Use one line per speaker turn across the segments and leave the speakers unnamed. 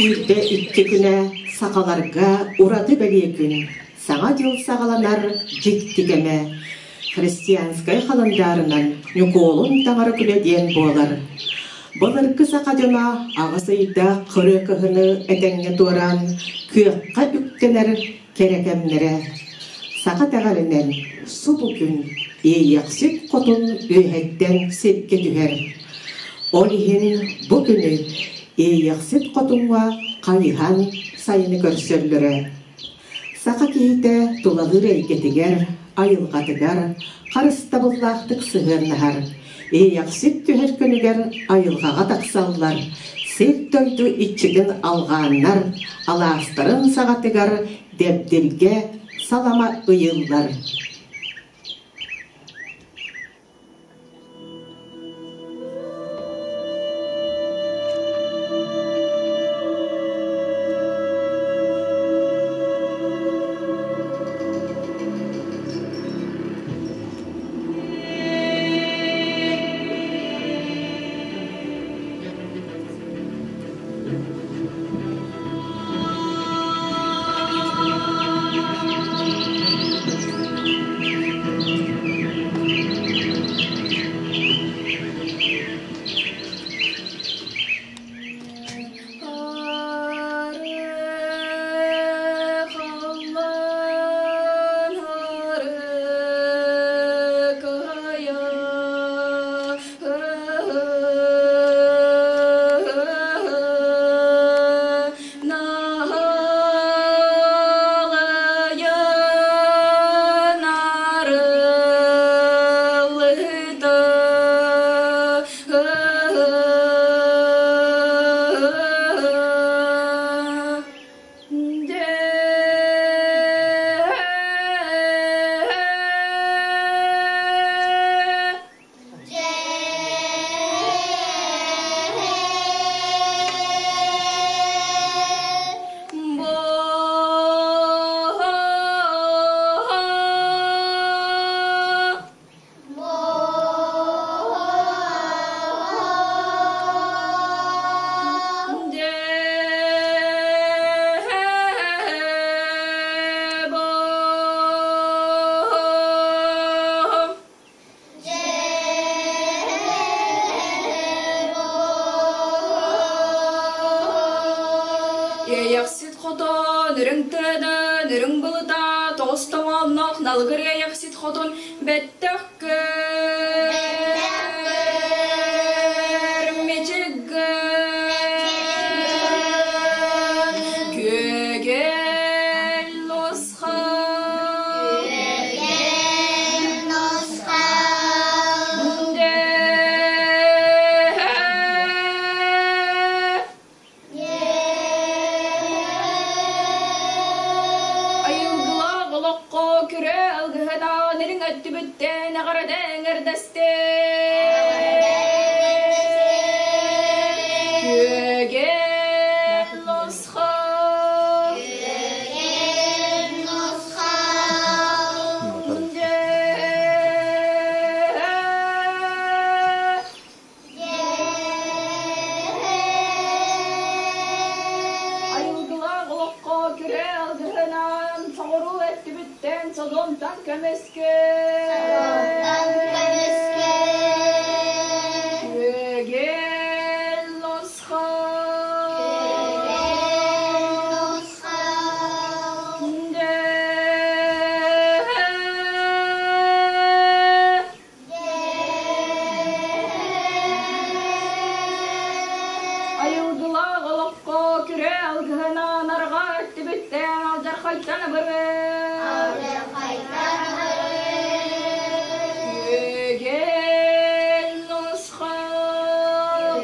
22 күнэ сахаларга ураты бэлиэ күн, Саҥа дьыл саҕаланар дьикти кэмэ. Христианскай халандаарынан Ньукуолун таҥара күнэ диэн буолар. Былыргы саха дьоно аҕыс ыйдаах кырыы кыһыны этэҥҥэ туораан күөххэ үктэнэр кэрэ кэмнэрэ. Саха итэҕэлинэн субу күн Иэйэхсит хотун үөһэттэн сиргэ түһэр. Ол иһин бу күнү Иэйэхсит хотуҥҥа хайыһан сайыны көрсөллөрө. Саха киһитэ тулалыыр эйгэтигэр, айылҕатыгар харыстабыллаахтык сыһыаннаһар. Иэйэхсит түһэр күнүгэр айылҕаҕа тахсаллар, сир-дойду иччитин алҕааннар, алаастарын саҕатыгар Дэбдиргэ салама ыйыллар.
Иэйэхсит хотон, үрүҥ тыадан, үрүҥ былыта, тоҕус тоҥоонноох налыгыр иэйэхсит хотун бэттэх көр, мичик күөгэл нусхал. Айылгылаах олоххо күрэ алгыһынаан ириҥ өттүбүттэн эҕэрдэ эҥэрдэстэ. Күөгэл нусхал. Айылгылаах олоххо күрэ алгыһынан соҕуруу өттүбүттэн содонтон көмүскэ Күөгэл нусхал. Айылгылаах олоххо күрэ алгыһынан арҕаа өттүбүттэн алдьархайтан абырыы. Күөгэл нусхал.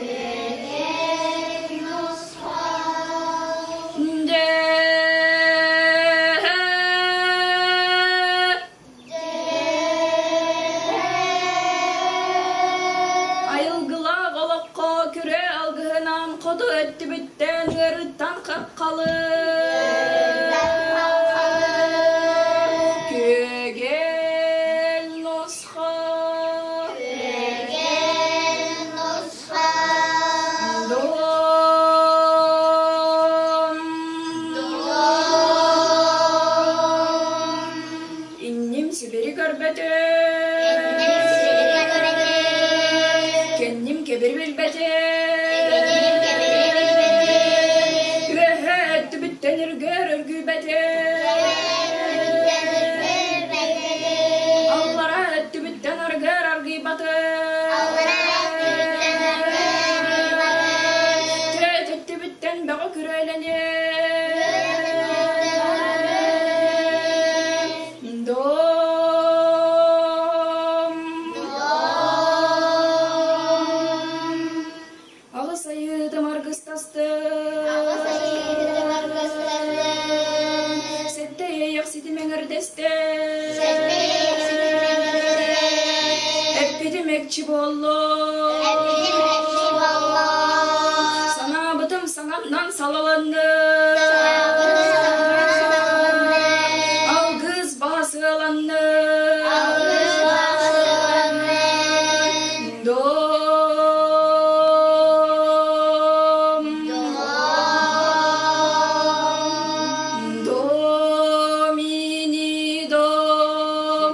Айылгылаах олоххо күрэ алгыһынан хоту өттүбүттэн ыарыттан хаххалы Күөгэл нусхал. Аллара өттүбүттэн аргыар аргыйбатын. Төрөт өттүбүттэн бөҕө күрүөлэниэ. Дом. Аҕыс айыытым аргыстастын. Сэттэ иэйэх ситим эҥэрдэстэ. Эппитим экчи буоллун. Санаабытым саҥаннан салаланны. Алгыс баҕа сыаланны. Дом. Домини дом.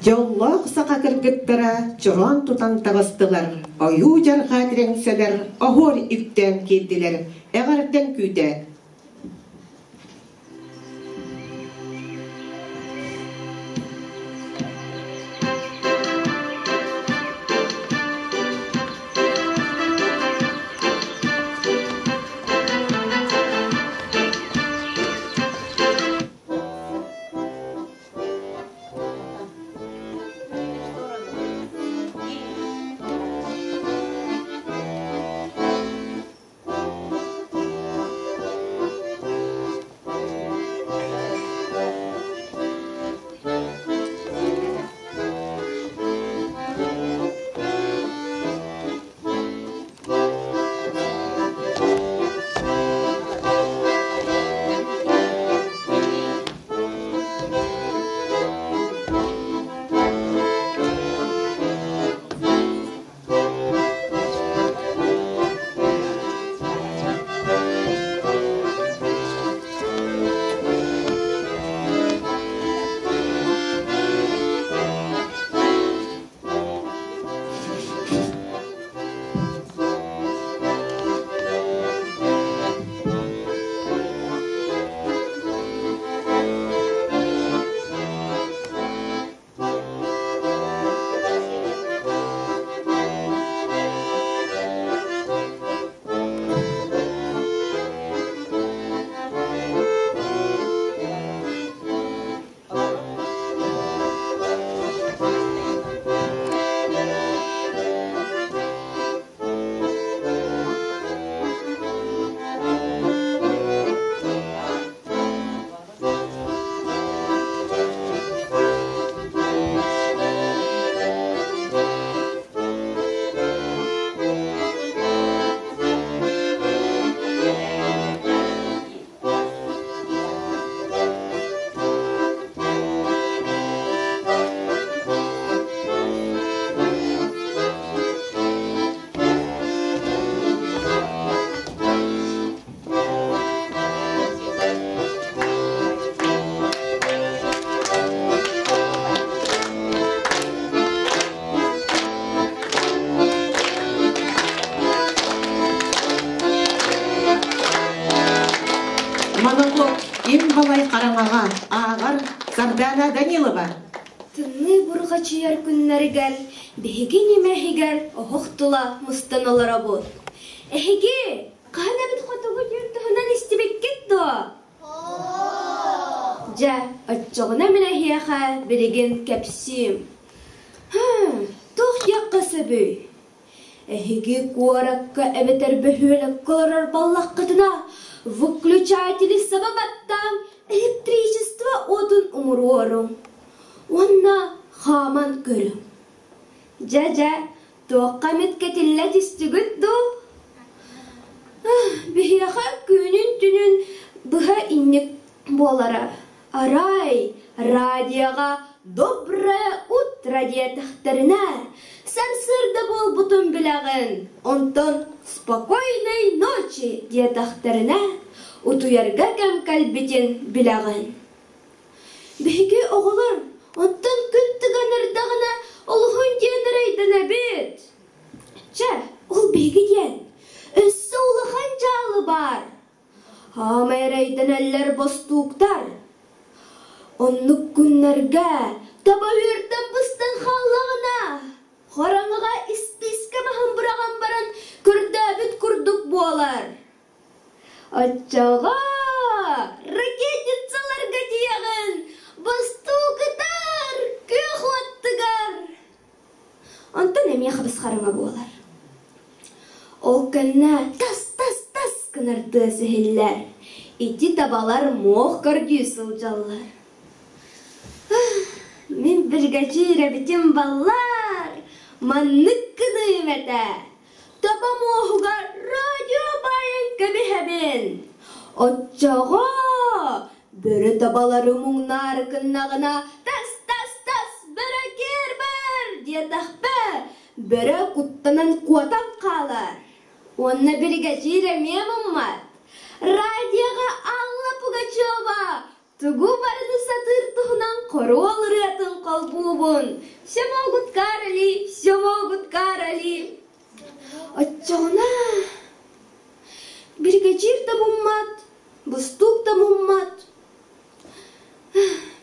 Дьоллоох саха кыргыттара чороон тутан таҕыстылар, ойуу-дьарҕаа тирэҥсэлэр оһуор үктээн киирдилэр, эҕэрдэн күүтэ. Монолог им балай хараҥаҕа ааҕар Сардаана Данилова.
Тымныы бурҕачыйар күннэригэр биһиги ньимэһигэр оһох тула мустан олоробут. Эһиги хаһан эбит хотугу дьон туһунан истибиккит дуо? Дьэ, оччоҕуна мин эһиэхэ билигин кэпсиим. Туох диэххэ сөбүй? Эһиги куоракка эбэтэр бөһүөлэккэ олорор буоллаххытына, выключатели саба баттаан электричество уотун умуруоруҥ уонна хааман көрүҥ. Дьэ-дьэ, туохха эмит кэтиллэ түстүгүт дуу? Биһиэхэ күнүн-түнүн быһа инник буолара. Арай, радиоҕа «Доброе утро» диэтэхтэринэ, сарсыарда буолбутун билэҕин, онтон «Спокойной ночи» диэтэхтэринэ, утуйарга кэм кэлбитин билэҕин. Биһиги оҕолор онтон күн тыган эрдэҕинэ олуһун диэн эрэйдэнэбит. Чэ, ол биһиги диэн. Өссө улахан дьаалы баар. Хаама эрэйдэнэллэр бостууктар. Оннук күннэргэ таба үөртэн быстан хааллаҕына, хараҥаҕа испиискэ маһын быраҕан баран көрдөөбүт курдук буолар. Оччоҕо ракетницаларга тиийэҕин, бостуук ытар, күөх уоттугар. Онтон эмиэ хабыс-хараҥа буолар. Ол кэннэ тас-тас-тас гынар тыас иһиллэр. Ити табалар муох көрдүү сылдьаллар. Мин биригэдьиир эбитим баллар, маннык гыныым этэ. Таба муоһугар радио баайан кэбиһэбин. Оччоҕо бөрө табалары муҥнаары гыннаҕына тас-тас-тас бөрө киэр-бар диэтэхпэ, бөрө куттанан куотан хаалар. Уонна биригэдьиир эмиэ муммат. Радиоҕа Алла Пугачева. Тугу барыны сатыыр туһунан хоруол ырыатын холбуубун. Все могут короли, все могут короли. Оччоҕуна биригэдьиир да муммат, бустуук да муммат.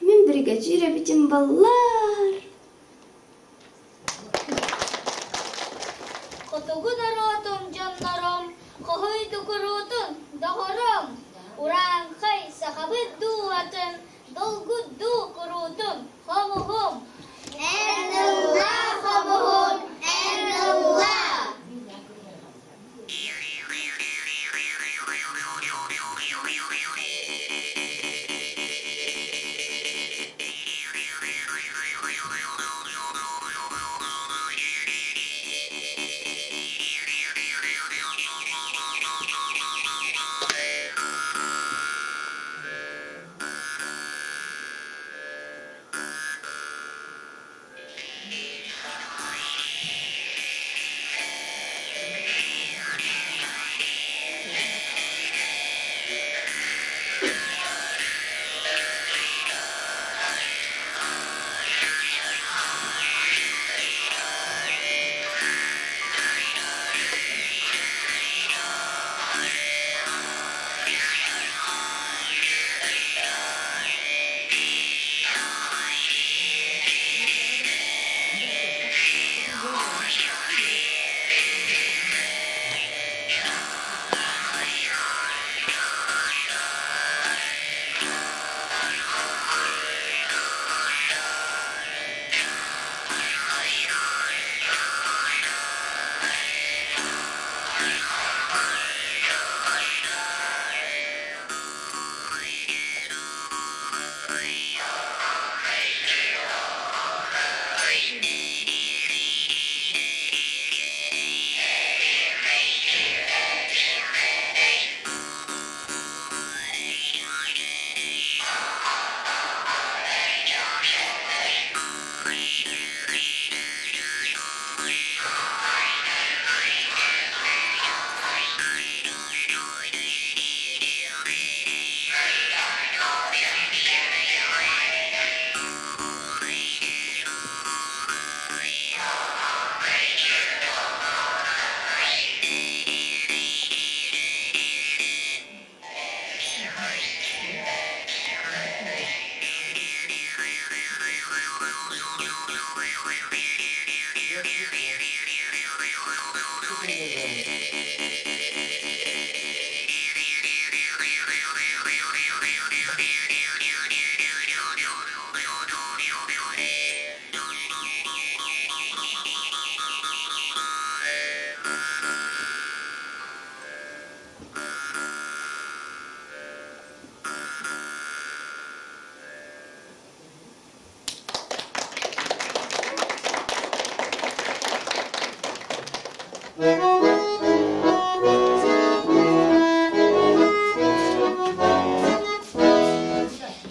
Мин биригэдьиир эбитим баллар.
Хотугу норуотум дьоннорум, хоһуй дукуруутун доҕорум, урааҥхай сахабыт дууһатын долгуйдуу куруутун хомуһум.
Эн ыллаа хомуһун, эн ыллаа!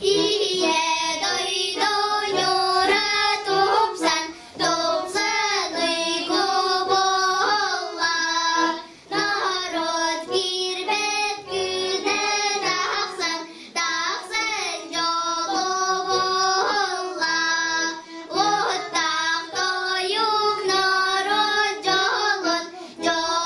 Ийэ дойду ньуура тупсан, тупсан уйгу буолла. Норуот киирбэт күнэ тахсан, тахсан дьолу буолла. Уоттаах тойук норуот дьолун, дьолун.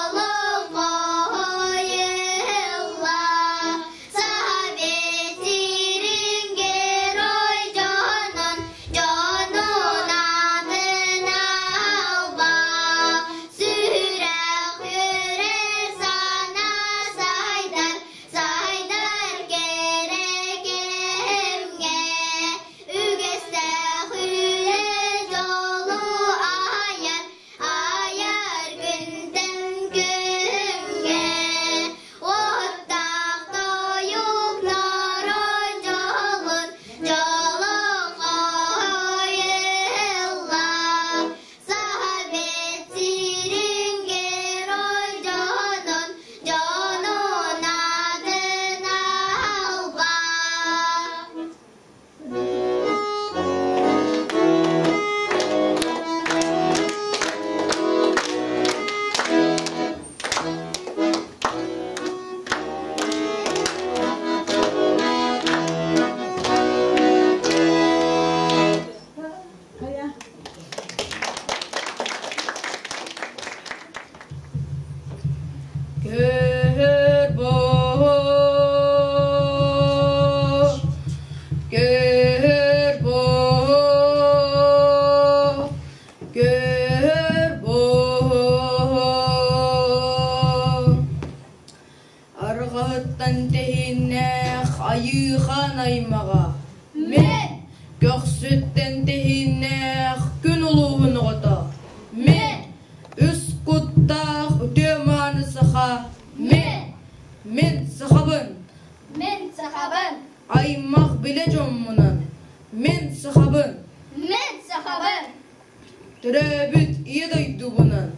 Төрөөбүт ийэ дойдубунан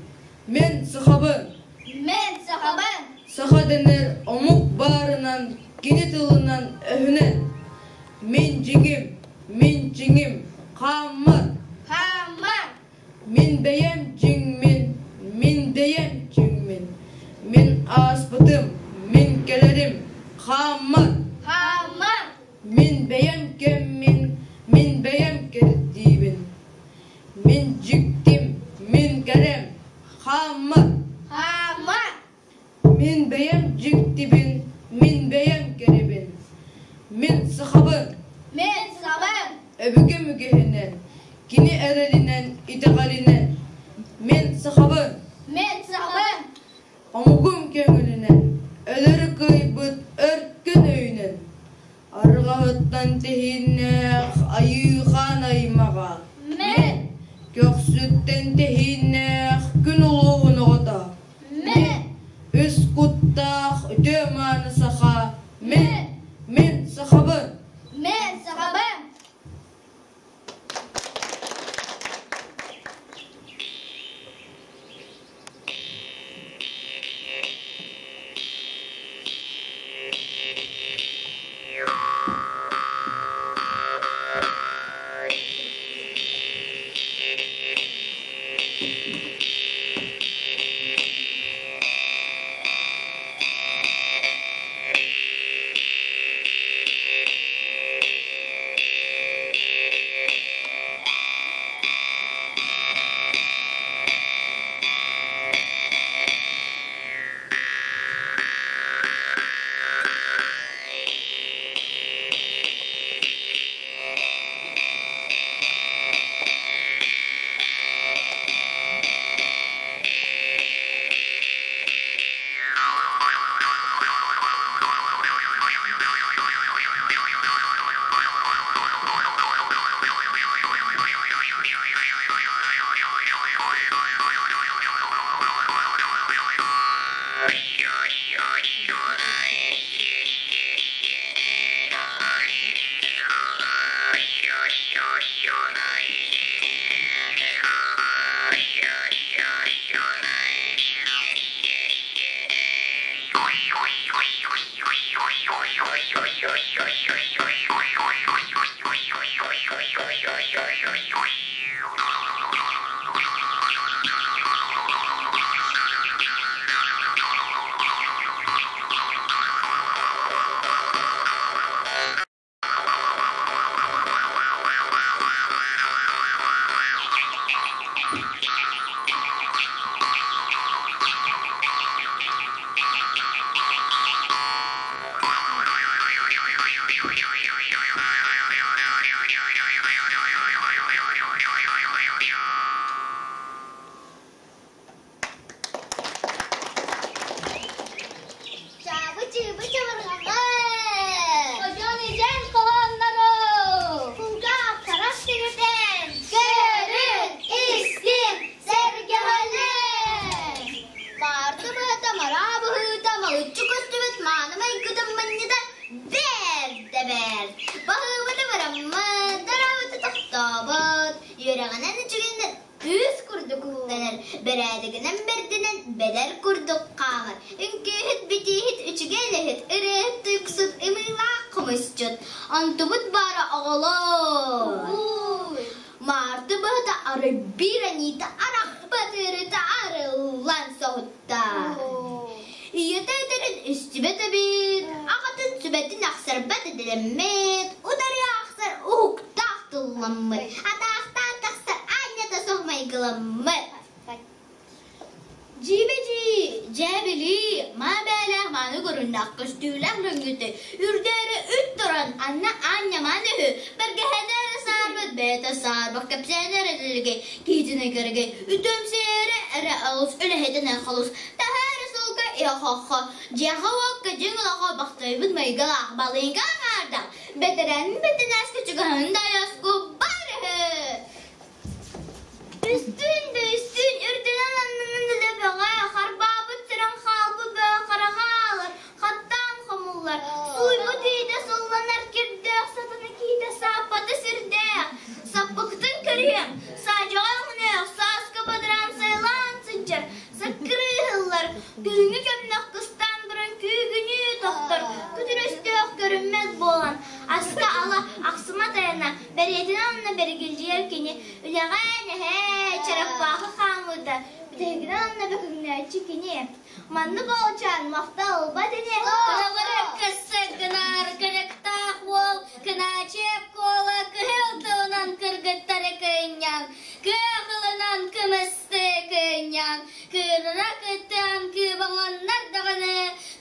Мен сахабын!
Мен сахабын!
Саха дэнэр омук баарынан кини тылынан өһүнэн Мин дьиҥим, мин чиҥим, хааммат!
Хааммат!
Мин бэйэм дьиҥмин, мин дэйэм чиҥмин, мин ааспытым, мин кэлэрим, хааммат!
Хааммат!
Мин бэйэм кэммин, мин бэйэм кэрдиибин, мин дьиктим, мин кэрэм, хааммат!
Хааммат!
Мин бэйэм дьиктибин, мин бэйэм кэрэбин, мин сахабын!
Мин сахабын!
Өбүгэм үгэһинэн, кини эрэлинэн, итэҕэлинэн, мин сахабын!
Мин сахабын!
Омугум көҥүлүнэн, өлөрү кыайбыт өркөн өйүнэн, арҕаһыттан тэһииннээх айыы-хаан аймаҕа,
Мин!
көхсүттэн тэһииннээх күн улууһун оҕото,
Мин!
Үс куттаах үтүө-мааны саха, мин, мин сахабын!
Мин сахабын! Чаабы-чыыбы чабырҕаҕы! Одьон ижэн хоһооннору! Кулгаах харах сиритэн! Көрүн, истин, сэргэҕэлин! Маарты быһата мараа быһыыта малыччы көстүбүт мааны майгытын манньыта бэрт да бэрт! Баһыыбыты бараммыт, дараабыты тохтообот, үөрэҕинэн үчүгүнэн Кыыс курдук үктэнэр, бэрээдэгинэн бэрдинэн бэдэр курдук хаамар, үҥкүүһүт, битииһит, үчүгэй үлэһит, ырыаһыт, туйуксут, ымыылаах хомусчут. Онтубут баара оҕолоор. Маарты быһыта арай биир аньыыта арахпат ыарыыта арыллан соһутта. Ийэтэ этэрин истибэт эбит, аҕатын сүбэтин ахсарбат идэлэммит, утары ахсар уһуктаах тылламмыт, атаахтаан тахсар аанньата суох майгыламмыт. Дьиибэ-дьии, дьээбилии, маа бээлээх мааны көрүннэх көстүүлээх лөҥҥүтэ үрдээри үт туран анна аанньамаан үһү, бэргэһэтэ эрэ саарбыт, бэйэтэ саарбах кэпсээнэ эрэ дэлэгэй, киһитинэ кэрэгэй, үтүөмсэйэрэ эрэ алыс үлэһитинэн холус, таһаары суолга иһэ-хоххо, дьиэҕэ-уокка дьиҥ олоххо бахтайбыт майгылаах балыыҥка аҥаардаах, бэтэрээн бэтинээскэ чугаһын да айаску бар үһү. Үстүүн да үстүүн үрдүнэн аннынан үлэ бөҕө, харбаабыт сирэн хаалбыт бөҕө хараҕа аалар, хаттаан хомуллар, сууйбут иитэ сулланар кирдээх сатана киитэ сааппата сүрдээх, саппыкытын көрүөм, саадьаҕа өҥнөөх, саа
Бүтэһигинэн анна бөкүҥнээччи кини. Маннык оолчаан махтал ылбат ини.
Кыһалары кырсык гынар кырыктаах уол Кынаачыап Куола кыһыл тылынан кыргыттары кыынньан, кыах ылынан кымысты кыынньан, кыырара кыттыан кыыбаҥаннар даҕаны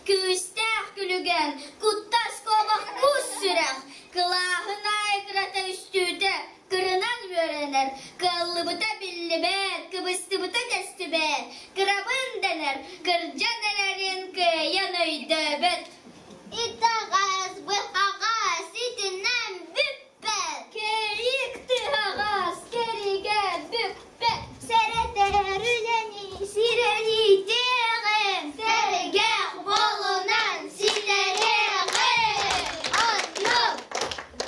күүстээх күлүгэн, куттас куобах кус сүрэх, кылааһын аайы кырата үстүүтэ кырынан үөрэнэр, кыаллыбыта биллибэт, кыбыстыбыта көстүбэт, кырабын дэнэр, кырдьан эрэрин кыайан өйдөөбөт.
Итэҕэс, быһаҕас, итинэн бүппэт.
Кэрик тыһаҕас, кэригэ бүкпэт.
Сэрэтэр үлэни сирэниитиэҕим, сэргэх буолунан ситэриэҕим. Оннук!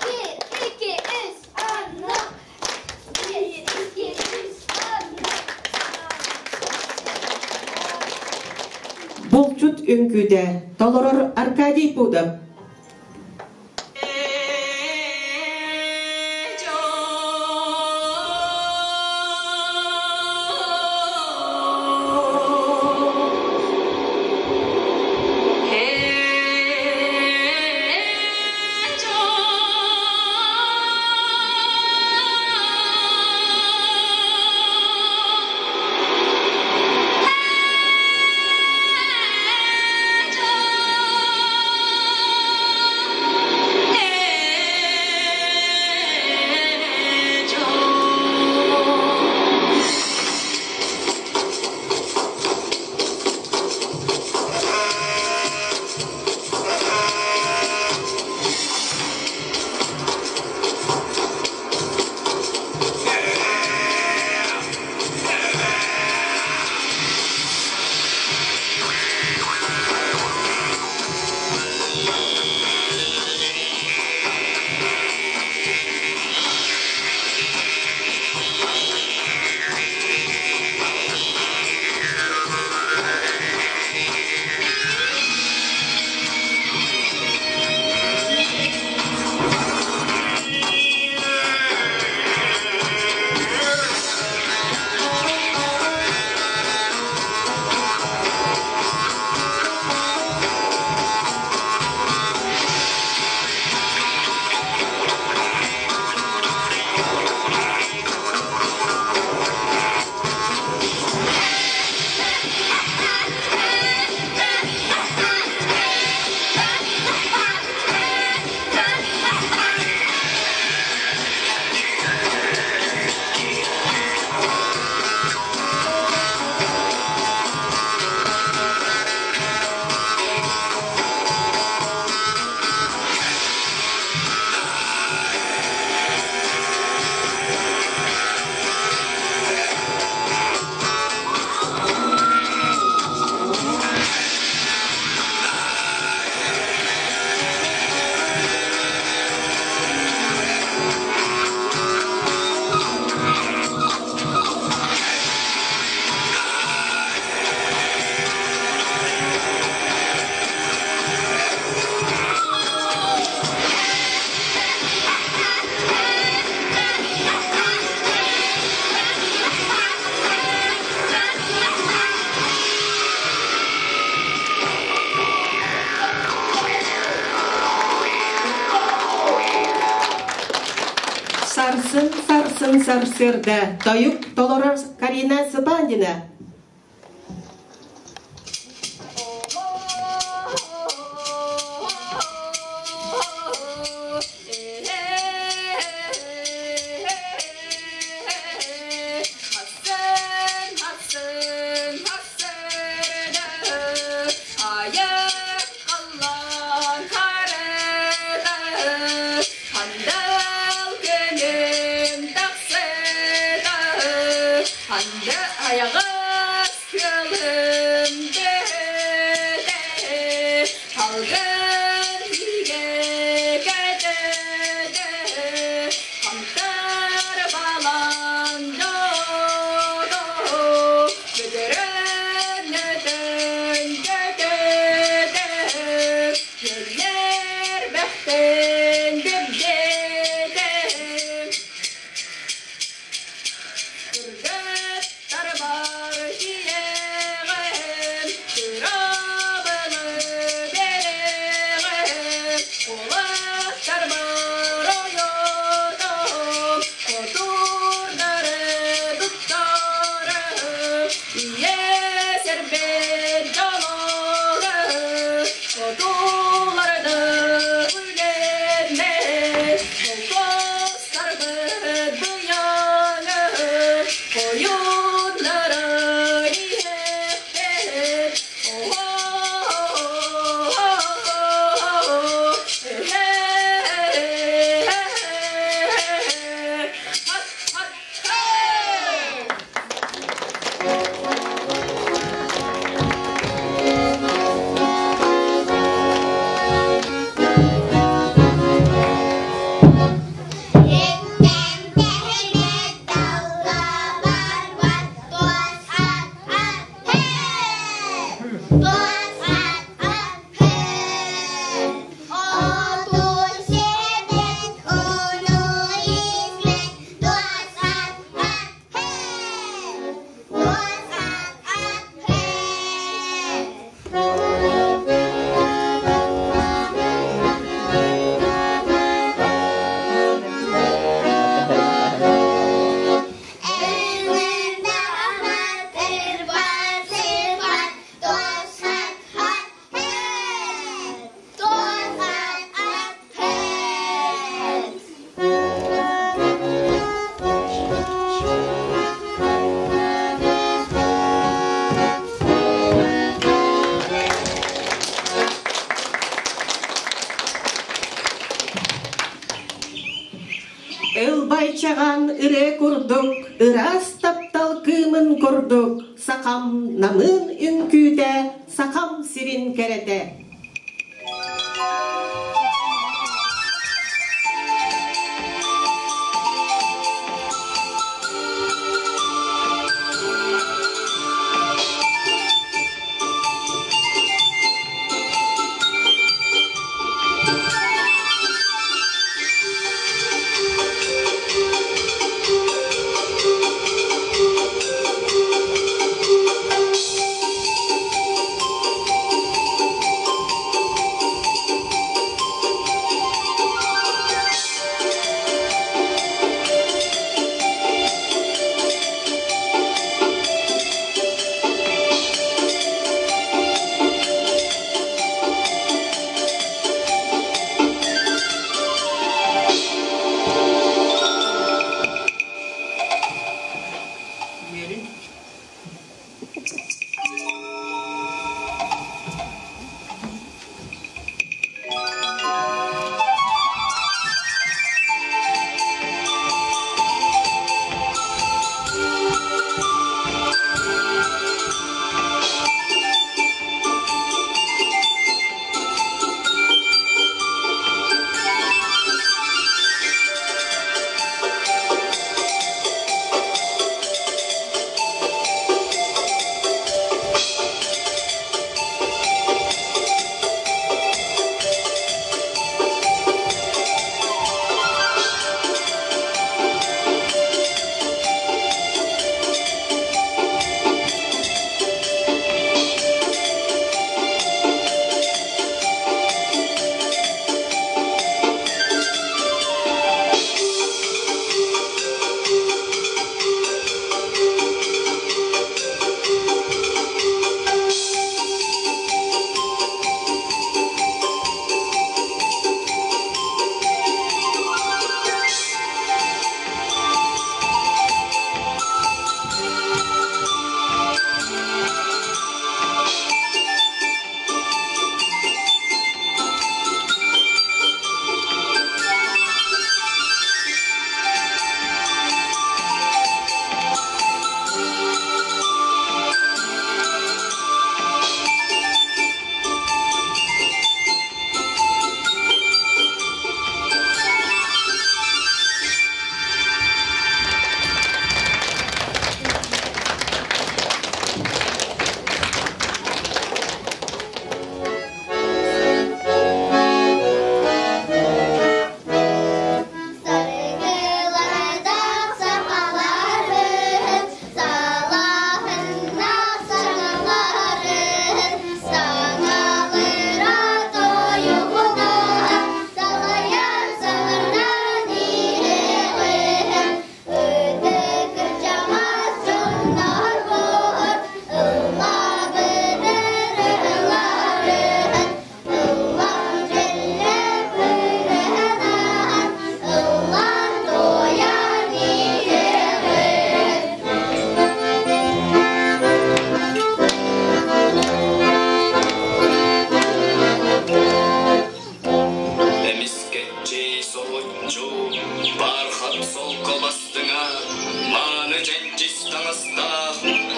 Биир, икки, үс, оннук! Биир, икки, үс, оннук!
Булчут үҥкүүтэ толорор Аркадий Пудов. Сарсын, сарсын сарсыарда тойук толорор Карина Сыбандина.
Кыргыттар бар. Ууннаран иһэхтэр. Хат, хат, хат!
Ылбайчаҕан ырыа курдук, ыраас таптал кыымын курдук, сахам намыын үҥкүүтэ, сахам сирин кэрэтэ.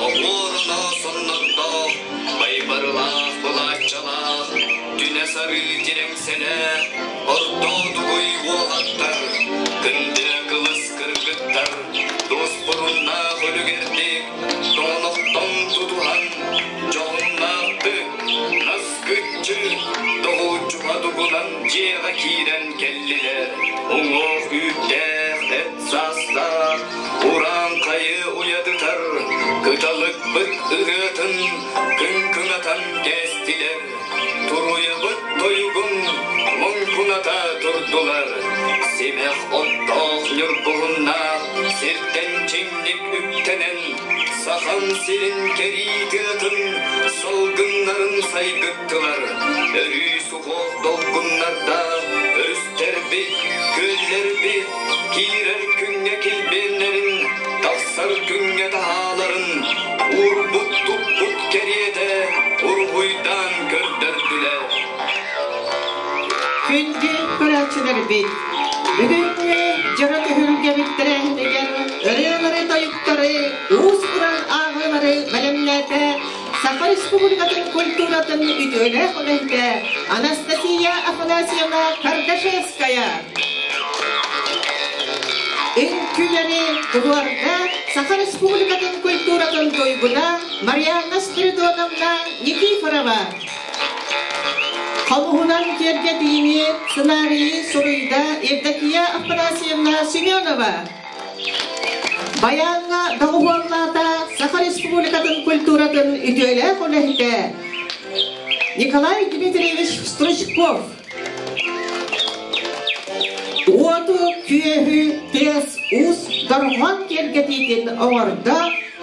Оһуорунаа соннордоох, байбарылаах былааччалаах, түнэ сарыы тирэҥсэлээх, ордоотугуй уолаттар, күндү кылыс кыргыттар, дуоспуруннаах үлүгэрдик, тоҥонохтон тутуһан, дьоһуннаахтык, наскыччы, доҕууччуха дугунан дьиэҕэ киирэн кэллилэр. Уҥуох үүттээх, эт саастаах, урааҥхайы уйадытар, кыталыкпыт ыһыатын кыҥкынатан кээстилэр. Туруйабыт тойугун муҥкуната турдулар. Симэх оттоох ньургуһуннаах сиртэн чиҥник үктэнэн, Сахам сирин кэрии тыатын салгыннарын сайгыттылар. Өрүү суһуох долгуннардаах өрүстэрбит, күөллэрбит киирэр күҥҥэ килбиэннэрин, тахсар күҥҥэ таһааларын уурбут-туппут кэриэтэ уруһуйдаан көрдөрдүлэр.
Күндү көрөөччүлэрбит, бүгүҥҥү дьоро түһүлгэбит тэрээһинигэр ырыалары-тойуктары, уус-уран ааҕыылары бэлэмнээтэ Саха Республикатын культуратын үтүөлээх үлэһитэ Анастасия Афанасьевна Кардашевская. Үҥкүүлэри туруорда Саха Республикатын культуратын туйгуна Марианна Спиридоновна Никифорова. Хомуһунан киэргэтиини сценарийы суруйда Евдокия Афанасьевна Семенова. Баяҥҥа доҕуһуоллаата Саха Республикатын культуратын үтүөлээх үлэһитэ Николай Дмитриевич Стручков. Уоту, күөһү, тыас, уус дорҕоон киэргэтиитин оҥордо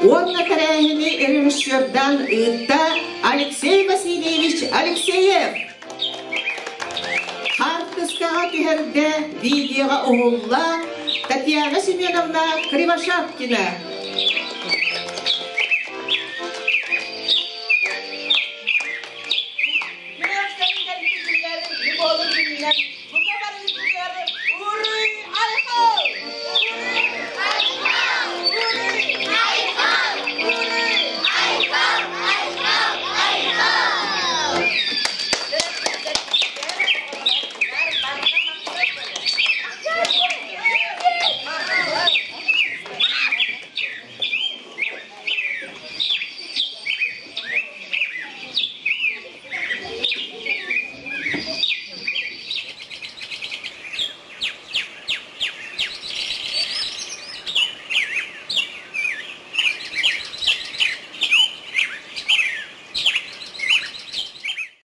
уонна тэрээһини режиссердаан ыытта Алексей Васильевич Алексеев. Хаартыскаҕа түһэрдэ, видеоҕа уһулла Татьяна Семеновна Кривошапкина.